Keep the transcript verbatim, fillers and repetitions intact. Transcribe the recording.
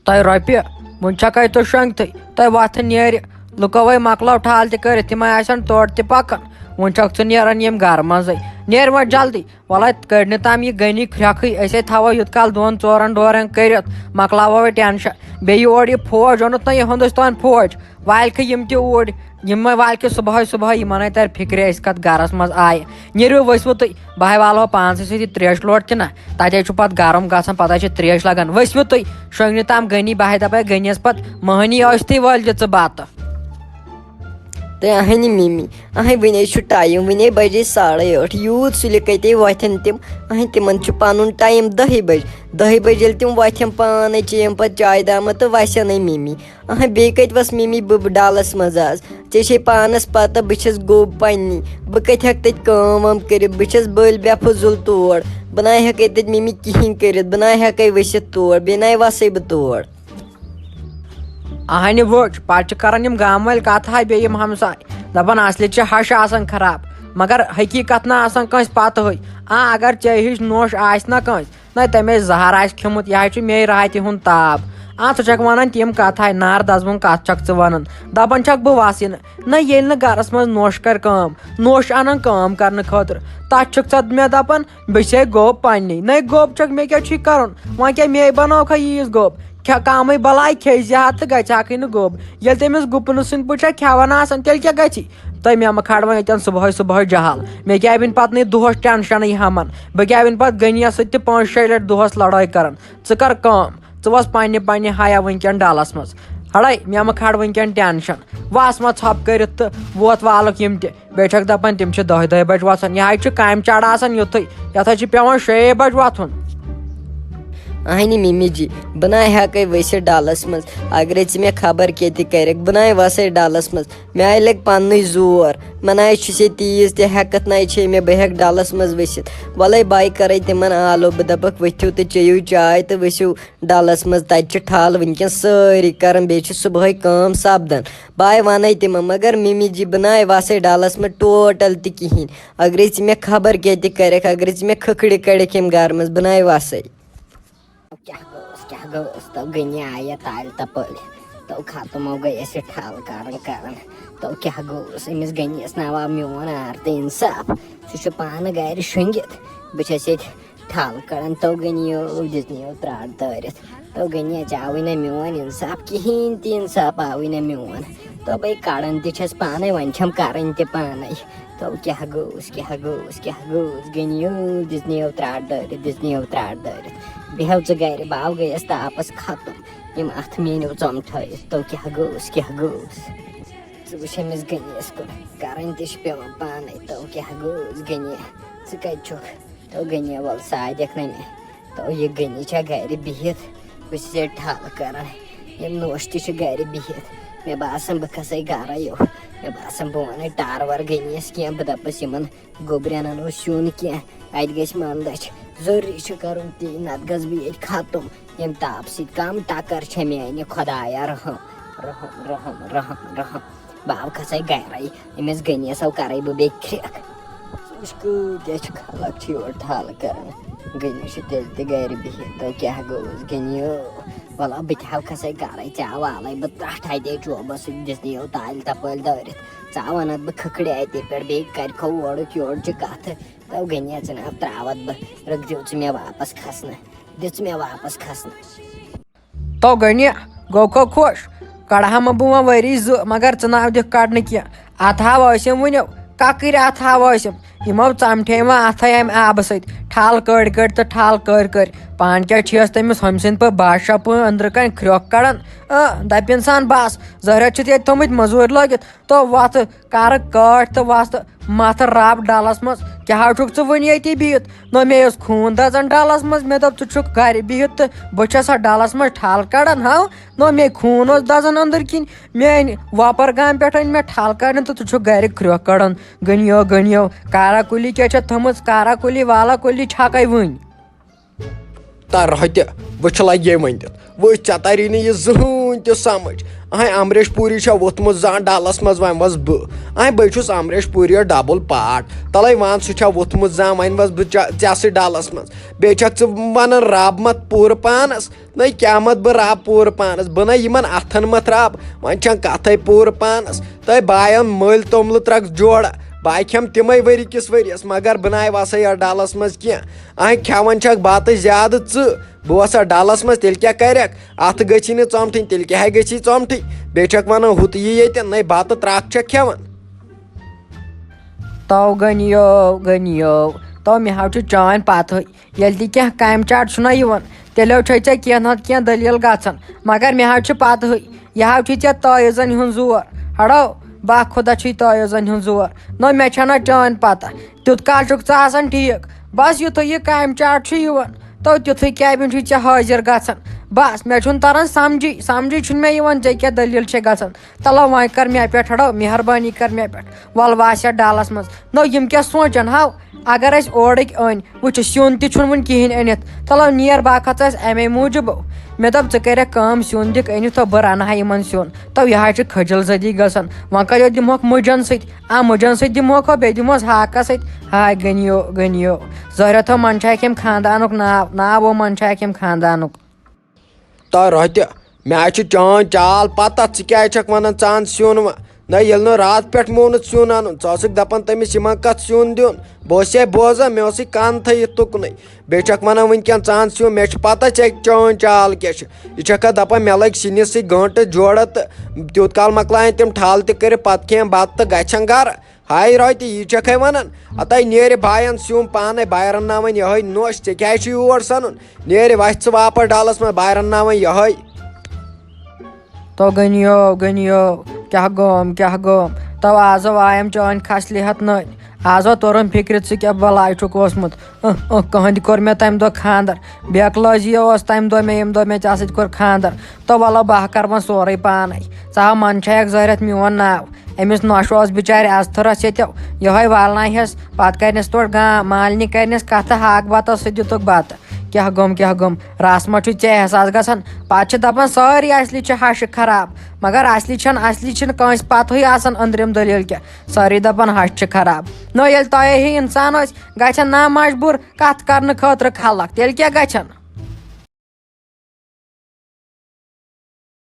تۄہہِ رۄپیہِ، وُنہِ چھکھے تُہۍ شۄنٛگتھٕے؟ تۄہہِ وۄتھٕ نیرِ، لُکو ہے مۄکلٲو ٹھال تہِ کٔرِتھ، تِم ہے آسن تورٕ تہِ پکان۔ وُنہِ چھکھ ژٕ نیران ییٚمہِ گرٕ منٛزٕے۔ نیر وۄنۍ جلدی، وَلہٕ کٔڑۍ نہٕ تام یہِ غنی کھرٛٮ۪کھٕے، أسۍ ہے تھاوو یوٗت کال دۄن ژورن ڈورن کٔرِتھ، مۄکلاوو وۄنۍ ٹٮ۪نشن۔ بیٚیہِ یہِ اورٕ یہِ فوج اوٚنُتھ نہ یِہُنٛد اَسہِ تۄہن فوج، والکھٕ یِم تہِ اوٗرۍ، یِم وۄنۍ والکھٕ صُبحٲے صُبحٲے، یِمن ہے ترِ فِکرِ أسۍ کتھ گرس منٛز آیہِ۔ نیٖرِو ؤسِو تُہۍ، بہٕ ہے والہو پانسٕے سۭتۍ یہِ تریش لوٹ تہِ نہ، تتہِ ہے چھُ پتہٕ گرم گژھان، پتہٕ ہے چھِ تریش لگان۔ ؤسِو تُہۍ، شۄنٛگنہِ تام غنی، بہٕ ہے دپے غنیس پتہٕ، مٔہنی ٲسۍتھٕے وٲلۍ دِ ژٕ بتہٕ۔ تہٕ اہنہِ مِمی، اہنہِ وٕنے چھُ ٹایم، وٕنے بجے ساڑے ٲٹھ، یوٗت سُلہِ کتے وۄتھن تِم؟ اہنہِ تِمن چھُ پنُن ٹایم دہہِ بجہِ، دہہِ بجہِ ییٚلہِ تِم وۄتھن پانے چیٚیَن پتہٕ چاے دامہ تہٕ وسن اے مِمی۔ اہنہِ بیٚیہِ کتہِ وس مِمی، بہٕ بہٕ ڈلس منٛز آز، ژےٚ چھے پانس پتہ بہٕ چھس گوٚب پننی، بہٕ کتہِ ہٮ۪کہٕ تتہِ کٲم وٲم کٔرِتھ، بہٕ چھس بٔلۍ بے فضوٗل تور، بہٕ ناے ہٮ۪کے تتہِ مِمی کہیٖنۍ کٔرِتھ، بہٕ ناے ہٮ۪کے ؤسِتھ تور، بیٚیہِ ناے وسے بہٕ تور۔ اہنہِ وٕچھ، پتہٕ چھِ کران یِم گامہٕ وٲلۍ کتھ ہا بیٚیہِ یِم ہمساے، دپان اصلہِ چھِ ہش آسان خراب، مگر حقیقت نہ آسان کٲنٛسہِ پتہٕے۔ آ، اگر ژےٚ ہِش نوٚش آسہِ نہ کٲنٛسہِ، نہ تٔمۍ آسہِ زہر آسہِ کھیوٚمُت، یہِ ہا چھُ مے راتہِ ہُنٛد تاب۔ آ، ژٕ چھکھ ونان تِم کتھ ہا، نار دزوُن کتھ چھکھ ژٕ ونان؟ دپان چھکھ بہٕ وسہٕ یہِ نہٕ۔ نہ، ییٚلہِ نہٕ گرس منٛز نوٚش کرِ کٲم، نوٚش انان کٲم کرنہٕ خٲطرٕ، تتھ چھکھ ژٕ مےٚ دپان، بہٕ چھسے گوٚب پننی۔ نَے گوٚب چھکھ، مےٚ کیٛاہ چھُے کرُن؟ وۄنۍ کیٛاہ مے بناوکھا ییٖژ گوٚب؟ کھےٚ کمٕے بلاے کھیٚیہِ زِ ہا تہٕ گژھِ ہاکھٕے نہٕ گوٚب۔ ییٚلہِ تٔمِس گُپنہٕ سٕنٛدۍ پٲٹھۍ چھا کھٮ۪وان آسان، تیٚلہِ کیٛاہ گژھِ؟ تۄہہِ مےٚ مہ کھالوٕنۍ ییٚتٮ۪ن صُبحٲے صُبحٲے جہل۔ مےٚ کیٛاہ وٕنہِ پتہٕ نٕے دۄہس ٹینشنٕے ہمن؟ بہٕ کیٛاہ وٕنہِ پتہٕ غنیَس سۭتۍ تہِ پانٛژھ شےٚ لٹہِ دۄہس لڑٲے کران؟ ژٕ کر کٲم، ژٕ وَس پننہِ پننہِ حیا وٕنکٮ۪ن ڈلس منٛز۔ ہڑے، مےٚ مہ کھال وٕنکٮ۪ن ٹینشن۔ وَس مہ ژھۄپہٕ کٔرِتھ تہٕ ووت والُکھ یِم تہِ۔ بیٚیہِ چھکھ دپان تِم چھِ دَہہِ دۄہہِ بجہِ وۄتھان۔ یہِ حظ چھُ کامہِ چڑ آسان یُتھُے، یتھ حظ چھِ پٮ۪وان شیٚیے بجہِ وۄتھُن۔ اہنہِ مِمی جی، بہٕ نہ ہٮ۪کے ؤسِتھ ڈلس منٛز۔ اگرے ژٕ مےٚ خبر کیٛاہ تہِ کرکھ، بہٕ نہ وسے ڈلس منٛز۔ مےٚ آیہِ لگہِ پننُے زور۔ مےٚ نہ چھُ ژےٚ تیٖژ تہِ ہٮ۪کتھ نہ چھے مےٚ، بہٕ ہٮ۪کہٕ ڈلس منٛز ؤسِتھ۔ وَلے بہٕ کرے تِمن آلو، بہٕ دپکھ ؤتھِو تہٕ چیٚیِو چاے تہٕ ؤسِو ڈلس منٛز۔ تتہِ چھِ ٹھل وٕنکٮ۪ن سٲری کران، بیٚیہِ چھِ صُبحٲے کٲم سپدان۔ بہٕ آیہِ ونے تِمن، مگر مِمی جی، بہٕ نہ وسے ڈلس منٛز ٹوٹل تہِ کِہینۍ۔ اگرے ژٕ مےٚ خبر کیٛاہ تہِ کرکھ، اگرے ژٕ مےٚ کھکھڑِ کڑکھ ییٚمہِ گرٕ منٛز، بہٕ نہ وسے۔ کیٛاہ گوٚوس، کیٛاہ گوٚوس؟ تو غنی آیہِ تالہِ تپٲلۍ۔ تو ختمو گٔے أسۍ یہِ ٹھل کران کران۔ تو کیٛاہ گوٚوس؟ أمِس غنیَس ناو آو میون آر تہٕ انصاف۔ سُہ چھُ پانہٕ گرِ شۄنٛگِتھ۔ بہٕ چھَس ییٚتہِ ٹھل کڑان۔ تو غنیو دِژنیو ترٛاٹ دٲرِتھ۔ تو غنی ژےٚ آوٕے نہ میون انصاف، کِہینۍ تہِ انصاف آوٕے نہ میون۔ تو بے کڑان تہِ چھَس پانے، وۄنۍ چھَم کرٕنۍ تہِ پانے۔ تو کیٛاہ گوٚوس، کیٛاہ گوٚوس، کیٛاہ گوٚوس؟ غنیو دِژنیو ترٛاٹ دٲرِتھ، دِژنیو ترٛاٹ دٲرِتھ۔ بیٚہو ژٕ گرِ، بہٕ آو گٔیَس تاپس ختم۔ یِم اتھٕ میٲنیو ژۄمٹھٲیِتھ۔ تو کیٛاہ گوٚوس، کیٛاہ گوٚوس؟ ژٕ وٕچھ أمِس غنیَس کُن، کرٕنۍ تہِ چھِ پٮ۪وان پانے۔ تو کیٛاہ گوٚوس غنی؟ ژٕ کتہِ چھُکھ؟ تو غنی وَل سا دِکھ نہ مےٚ۔ تو یہِ غنی چھا گرِ بِہِتھ؟ بہٕ چھُس ییٚتہِ ٹھل کران۔ یِم نوٚش تہِ چھِ گرِ بِہِتھ۔ مےٚ باسان بہٕ کھسے گرے یو۔ مےٚ باسان بہٕ وَنَے ٹارور غنیَس کینٛہہ، بہٕ دَپَس یِمَن گوٚبرٮ۪نَن اوس سیُن کینٛہہ، اَتہِ گژھِ مَندَچھ۔ ضروٗری چھُ کَرُن تی، نَتہٕ گژھٕ بہٕ ییٚتہِ ختم۔ ییٚمہِ تاپہٕ سۭتۍ کَم ٹَکَر چھےٚ میٛانہِ خۄدایا رحم، رحم، رحم، رحم، رحم۔ بہٕ آو کھسے گرے، أمِس غنیَس آو کرے بہٕ بیٚیہِ کھرٛٮ۪کھ۔ ژٕ وٕچھ کۭتیٛاہ چھِ خلق چھِ یورٕ ٹھل کران۔ غنی چھُ تیٚلہِ تہِ گرِ بِہِتھ، تو کیٛاہ گوٚوُس غنیو؟ وَلہٕ بہٕ تہِ ہاو کھسے گرے، ژےٚ آو والے بہٕ ترٛٹھ اَتے چوبَس سۭتۍ دِژنیو تالہِ تپٲلۍ دٲرِتھ۔ ژٕ آو وَنَتھ بہٕ کھکھرِ اَتے پٮ۪ٹھ، بیٚیہِ کَرِکھو اورُک یورٕ چہِ کَتھٕ۔ تو غنیہ ژٕ نہ ترٛاوَتھ بہٕ، رُک زیو ژٕ مےٚ واپَس کھسنہٕ، دِ ژٕ مےٚ واپَس کھسنہٕ۔ تو غنی، گوٚو کھو خۄش؟ کڑٕ ہا مہ بہٕ وۄنۍ ؤری زٕ، مگر ژٕ ناو دِکھ کڑنہٕ کینٛہہ۔ اتھٕ ہاو ٲسِم وٕنیو، ککٕرۍ اتھٕ ہاو ٲسِم۔ یِمو ژمٹھے وۄنۍ اتھے امہِ آبہٕ سۭتۍ۔ ٹھل کٔڑۍ کٔڑۍ تہٕ ٹھل کٔڑۍ کٔڑۍ۔ پانہٕ کیٛاہ چھِیَس تٔمِس ہۄمہِ سٕنٛدۍ پٲٹھۍ بادشاہ پٲٹھۍ أنٛدرٕ کنہِ کھرٛۄکھ کڑان؟ اۭں، دپہِ انسان بس، زہرٮ۪تھ چھِتھ ییٚتہِ تھٲومٕتۍ مٔزوٗرۍ لٲگِتھ۔ تو وۄتھٕ، کرٕ کٲٹھۍ تہٕ وۄستہٕ۔ متھ رب ڈلس منٛز، کیٛاہ حظ چھُکھ ژٕ وُنہِ ییٚتی بِہِتھ؟ نہ مےٚ اوس خوٗن دزان ڈلس منٛز، مےٚ دوٚپ ژٕ چھُکھ گرِ بِہِتھ تہٕ بہٕ چھَسا ڈلس منٛز ٹھل کڑان، ہاو؟ نہ مےٚ خوٗن اوس دزان أنٛدٕرۍ کِنۍ، میٛانہِ وۄپر گامہٕ پٮ۪ٹھ أنۍ مےٚ ٹھل کڑنہِ تہٕ ژٕ چھُکھ گرِ کھرٛۄکھ کڑان۔ غنیو، غنیو، کارا کُلی کیٛاہ چھےٚ تھٲمٕژ؟ کارا کُلی والا کُلی چھکے وُنہِ؟ تہ رۄہہ تہِ، وٕچھ لگے وۄنۍ دِتھ۔ وٕچھ، ژےٚ تری نہٕ یہِ زٕہٕنۍ تہِ سمجھ۔ اہے، امریش پوری چھا ووٚتھمُت زانٛہہ ڈلس منٛز؟ وۄنۍ وس بہٕ۔ اہے، بہٕ چھُس امریش پوری ڈبل پارٹ۔ تلے وَن، سُہ چھا ووٚتھمُت زانٛہہ؟ وۄنۍ وس بہٕ چا-، ژےٚ سۭتۍ ڈلس منٛز۔ بیٚیہِ چھکھ ژٕ ونان رب مت پوٗرٕ پانس۔ نَے کیٛاہ مت بہٕ رب پوٗرٕ پانس؟ بہٕ نَے یِمن اتھن مت رب۔ وۄنۍ چھنہٕ کتھے پوٗرٕ پانس۔ تہٕ بایَن مٔلۍ توٚملہٕ ترٛکھ جوڑہ۔ بہٕ کھٮ۪مہٕ تِمے ؤری کِس ؤرِیس، مگر بہٕ نَے وسے یتھ ڈلس منٛز کینٛہہ۔ اہے، کھٮ۪وان چھکھ بتہٕ زیادٕ ژٕ۔ بہٕ وسا ڈلس منٛز، تیٚلہِ کیٛاہ کرکھ؟ اتھٕ گٔژھی نہٕ ژۄمٹٕنۍ، تیٚلہِ کیٛاہ گٔژھی ژۄمٹٕنۍ؟ بیٚیہِ چھکھ ونان، ہُتہٕ یہِ ییٚتہِ، نَے بتہٕ ترٛکھ چھکھ کھٮ۪وان۔ تو گٔنِیو، گٔنِیو، تو مےٚ حظ چھُ چٲنۍ پتہٕے۔ ییٚلہِ تہِ کینٛہہ کامہِ چاٹ چھُنہ یِوان، تیٚلہِ حظ چھے ژےٚ کینٛہہ نتہٕ کینٛہہ دٔلیٖل گژھان۔ مگر مےٚ حظ چھُ پتہٕے، یہِ حظ چھُے ژےٚ تعویٖذن ہُنٛد زور۔ ہڑو، با خۄدا چھُے تعویٖذن ہُنٛد زور۔ نہ، مےٚ چھَنہ چٲنۍ پتہ۔ تیُتھ کال چھُکھ ژٕ آسان ٹھیٖک۔ بس یُتھُے یہِ کامہِ چاٹ چھُ یِوان، تو تیُتھُے کیبن چھُے ژےٚ حٲضِر گژھان۔ بس، مےٚ چھُنہٕ تران سمجھی، سمجھی چھُنہٕ مےٚ یِوان ژےٚ کیٛاہ دٔلیٖل چھےٚ گژھان۔ تلو وۄنۍ کر مےٚ پٮ۪ٹھ، ہڑو، مہربٲنی کر مےٚ پٮ۪ٹھ۔ ول واسیا ڈلس منٛز۔ نو، یِم کیٛاہ سونٛچن ہاو؟ اگر أسۍ اورٕکۍ أنۍ، وٕچھ، سیُن تہِ چھُنہٕ وُنہِ کِہیٖنۍ أنِتھ۔ تلو نیر، بہٕ ہا کھژس امے موٗجوٗب۔ مےٚ دوٚپ، ژٕ کَرٮ۪کھ کٲم، سیُن دِکھ أنِتھ، تہٕ بہٕ رَنہٕ ہا یِمن سیُن۔ تو یہِ حظ چھِ خٔجل زٔدی گژھان۔ وۄنۍ کَتہِ یوت دِمہوکھ مُجن سۭتۍ؟ آ، مُجن سۭتۍ دِمہوکھ ہو، بیٚیہِ دِمہوس ہاکس سۭتۍ۔ ہاے گٔنِیو، گٔنِیو۔ ظٲہرا تھو منٛدچھایکھ ییٚمہِ خاندانُک ناو، ناو ہو منٛدچھایکھ ییٚمہِ خاندانُک۔ تو روہتہِ، مےٚ حظ چھِ چٲنۍ چال پتہ، ژٕ کیٛازِ چھکھ ونان ژٕ ان سیُن وۄنۍ؟ نہ، ییٚلہِ نہٕ راتھ پٮ۪ٹھ مونُت سیُن انُن، ژٕ ٲسٕکھ دپان تٔمِس یِمن کتھ سیُن دیُن؟ بہٕ اوسے بوزان، مےٚ اوسُے کن تھٲیِتھ تُکنُے۔ بیٚیہِ چھکھ ونان وٕنکٮ۪ن ژٕ ان سیُن، مےٚ چھِ پتہ ژےٚ چٲنۍ چال کیٛاہ چھِ۔ یہِ چھکھا دپان مےٚ لٔگۍ سِنِس سۭتۍ گٲنٹہٕ جوڑہ تہٕ تیوٗت کال مۄکلاین تِم ٹھالہٕ تہِ کٔرِتھ، پتہٕ کھٮ۪ن بتہٕ تہٕ گژھن گرٕ؟ ہاے روتہِ، یی چھکھے ونان؟ ہتے نیرِ باین سیُن پانے، بایہِ رنناون یہے نوش، ژےٚ کیٛازِ چھُ یور سنُن؟ نیرِ وتھِ ژٕ واپس ڈلس منٛز، بایہِ رنناون یہے۔ تو گٔنِیو، گٔنِیو، کیٛاہ گوم، کیٛاہ گوم؟ تو آزو آیم چٲنۍ خصلحت نٔنۍ۔ آزو توٚرُم فکرِ ژٕ کیٛاہ بلاے چھُکھ اوسمُت۔ اہ، اہ، کٕہٕنٛدِ کوٚر مےٚ تمہِ دۄہ خاندر۔ بے عقلٲزی اوس تمہِ دۄہ مےٚ، ییٚمہِ دۄہ مےٚ ژےٚ سۭتۍ کوٚر خاندر۔ تو ولو بہٕ ہا کرٕ وۄنۍ سورُے پانے۔ ژٕ ہا منٛدچھایکھ ظٲہرتھ میون ناو۔ أمِس نۄشہِ اوس بِچارِ اَزتھٕرس ییٚتٮ۪و یِہوٚے والناوہَس، پتہٕ کرنَس تورٕ گام، مالنہِ کرنَس کتھٕ، ہاکھ بتس سۭتۍ دِتُکھ بتہٕ۔ کیٛاہ گوٚم، کیٛاہ گوٚم؟ رس ما چھُے ژےٚ احساس گژھان؟ پتہٕ چھِ دپان سٲری اصلی چھِ ہشہِ خراب، مگر اصلی چھَنہٕ، اصلی چھِنہٕ کٲنٛسہِ پتہٕے آسان أنٛدرِم دٔلیٖل کیٛاہ۔ سٲری دپان ہشہِ چھِ خراب۔ نہ، ییٚلہِ تۄہے ہی انسان ٲسۍ گژھن نا مجبوٗر کتھ کرنہٕ خٲطرٕ خلق، تیٚلہِ کیٛاہ گژھن؟